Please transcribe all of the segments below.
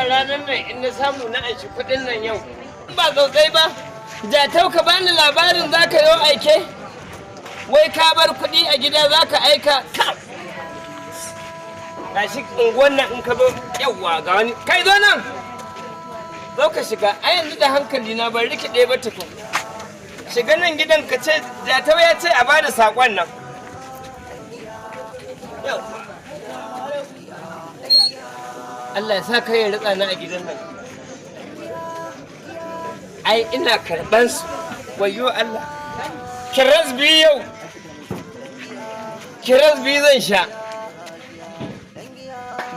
a ranar nan in na samu na anshi kuɗin nan yau. Ba tsotsai ba, Jatau, ka bani labarin za ka yi aike? Wai ka bar kuɗi a gida za ka aika? Ka! Gashi unguwan nan in ka zo, yawwa, ga wani. Kai, zo nan! Zo ka shiga, a yanzu da hankali na ban rikide ba tukun. Shiga nan gidan, ka ce Jatau ya ce a bada saƙon nan. Yawwa. Allah ya sa kai ya ritsa ni a gidan nan. Ai ina karɓan su. Wayyo Allah. Kiras biyu yau. Kiras biyu zan sha.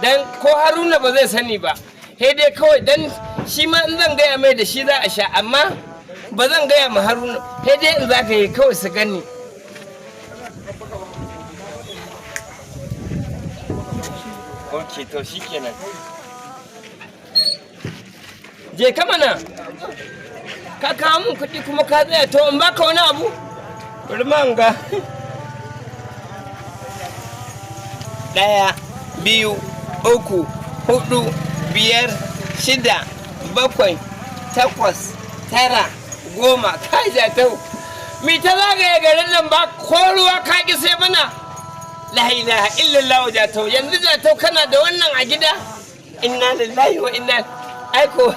Dan ko Haruna ba zai sani ba. Sai dai kawai dan shi ma in zan gaya mai da shi za a sha, amma ba zan gaya ma Haruna. Sai dai in za ka yi kawai su gani. Ok, to shi kenan. Je ka mana. Ka kawo min kuɗi kuma ka tsaya, to in baka wani abu? Bari ma in ga. Ɗaya, biyu, uku, hudu, biyar, shida, bakwai, takwas, tara, 10. Kai Jatau. Mi ta zagaye garin nan ba ko ruwa ka ƙi sai mana. La ilaha illallah, Jatau. Yanzu Jatau, kana da wannan a gida? Inna lillahi wa inna, aiko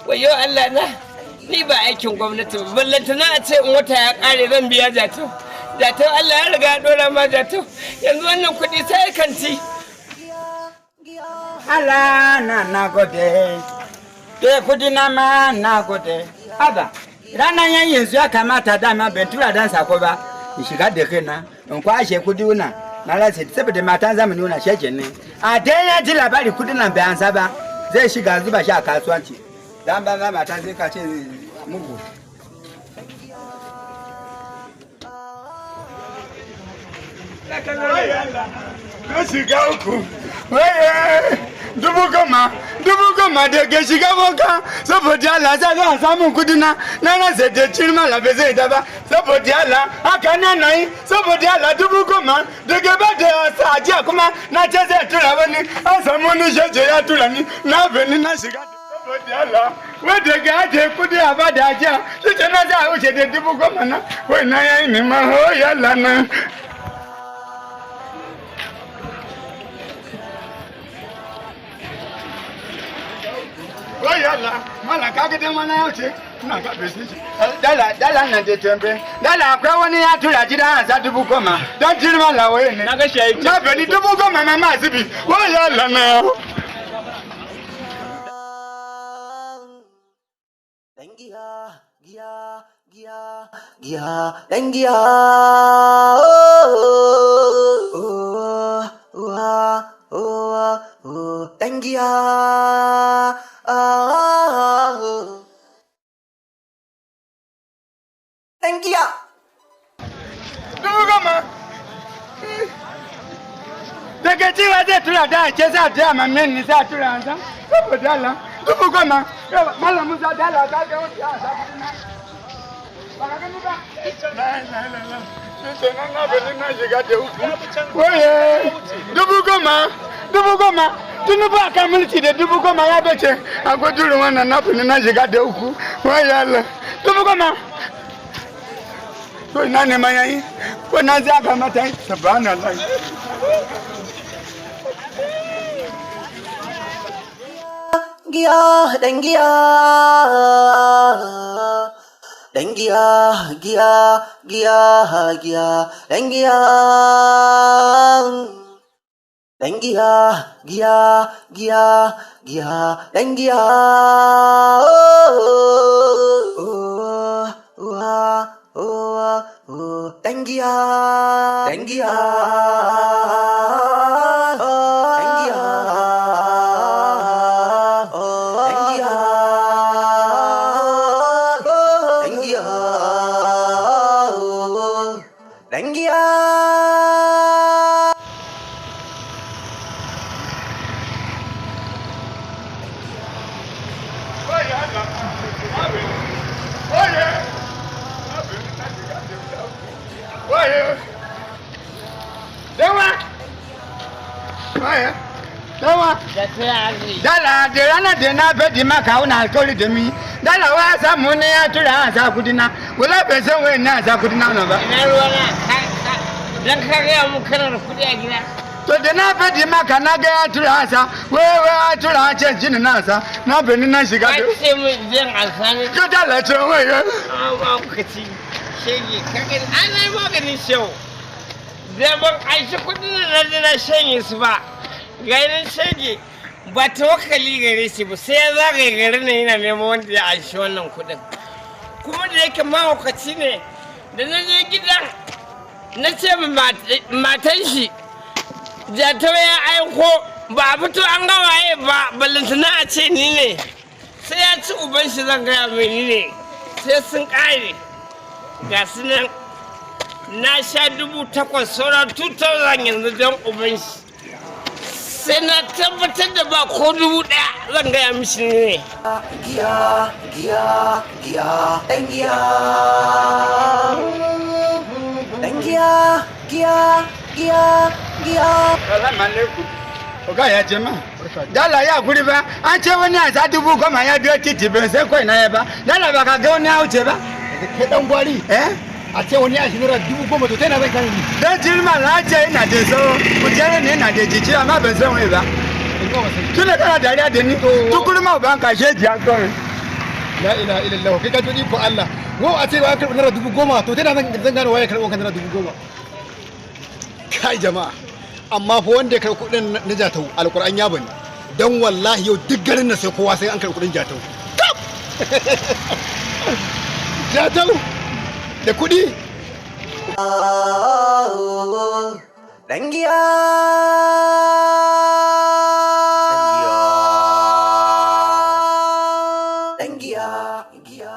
wayo Allah na. Ni ba aikin gwamnati ba, ballantana a ce in wata ya kare zan biya, Jatau. Jatau, Allah ya riga ya dora ma, Jatau. Yanzu wannan kuɗi sai kanti. Allah na gode. Ke kudi na ma na gode. Haba, ranar yan yanzu ya kamata dama ban tura dan sako ba. In shiga da kaina, in kwashe kudi na. Na rasa saboda matan zamani na sheke ne. A dai ya ji labari kudi nan bai ansa ba. Zai shiga zuba shi a kasuwanci. Dan banza, mata sai ka ce mugu. Na shiga uku. Waye, 10,000, 10,000 da ke shiga boka, saboda Allah sai za a samun kudi na, na rasa da cirma labe zai da ba, saboda Allah, haka na na yi, saboda Allah 10,000 da ke ba da sa ajiya kuma na ce zai tura wani, an samu wani sheje ya tura ni, na beni na shiga. Saboda Allah, wadda ga ajiye kudi a ba da ajiya, shi ce na za a wuce da 10,000 na, wai na yayi ni ma, ho yalla na. Wai yalla, mala kaga dai mana ya wuce, ina ga bai shi. Dala, dala nan da tembe. Dala akwai wani ya tura gida an sa 10,000. Don girma lawaye ne. Na ga shi yayi. Na bani 10,000 ma ma zubi. Wai yalla na. Dan giya, giya, giya, giya, dan giya. Oh, oh, oh, oh, oh, dan giya. Ah, oh. Dan giya. 10,000. Daga cewa zai tura da ake sa ta mamme ni sa tura an sa. Saboda Allah, 10,000. Malam Musa, dala ka ga wani ya sa kudi na. Ba ka gani ba? La la la la. Shi kenan, na bani na shiga da uku. Waye, 10,000, 10,000. Tinubu a kan mulki da 10,000 ya bace. Akwai durin wannan na bani na shiga da uku. Waye Allah. 10,000. To ina ne ma yayi? Ko na za ka mata yi? Subhanallah. Giya, dan giya. Dan giya, giya, giya, giya, dan giya. Dan giya, giya, giya, giya, dan giya. Oh, oh, oh, oh, oh, dan giya, dan giya. Dan giya. Dan giya. Dan giya. Dan giya. Waye Allah. Waye. Waye. Dewa. Waye. Yawa. Da ta yi. Dala da ranar da na faɗi maka wani alkawari da mi. Dala wa samu ne ya tura an sa kudi na. Wala bai san wai na sa kudi na ba. Ina ruwa na dan ka gaya mun kana da kuɗi a gida. To da na faɗi maka na ga ya tura an sa. Wai wai ya tura an ce jini na sa. Na bani na shiga. Ka ce mun zan alsani. Ka dala ce wai. Mahaukaci shege ka gani ana yi maganin shau. Da ban aishi kuɗin da na na shanye su ba. Ganin shege ba tawakkali gare shi ba sai ya zagaye garin nan yana neman wanda ya aishi wannan kuɗin. Kuma da yake mahaukaci ne da na je gidan na ce ma matan shi jatau ya aiko ba a fito an ga waye ba ballantana a ce ni ne sai ya ci uban shi zan gaya mai ni ne sai sun ƙare ga su nan na sha 8,000 sauran 2,000 yanzu don uban shi sai na tabbatar da ba ko 1,000 zan gaya mishi ni ne. Giya, giya, giya, ɗan giya. Ɗan giya, giya, giya, giya. Salamu alaikum. Oga ya ce ma. Dala ya guri ba, an ce wani a sa 10,000 ya biyo titi bai sai kawai na ya ba. Dala ba ka ga wani ya wuce ba. Kai dan gwari. Eh? A ce wani ya shi naira 10,000 to ta yana zan kare ni. Dan jirma na ce ina da so, kujere ne ina da jiki amma ban san wai ba. Tun da kana dariya da ni, tukurma ban ka sheji an kawai. La ilaha illallah kai ka ji ko Allah. Wo a ce wa karɓi naira 10,000 to ta yana zan gane waye karɓo kan naira 10,000. Kai jama'a amma fa wanda ya karɓi kuɗin na jatau alƙur'an ya bani. Dan wallahi yau duk garin nan sai kowa sai an karɓi kuɗin jatau. Kap! Jatau da kuɗi. Ɗan giya. Ɗan giya. Ɗan giya, giya.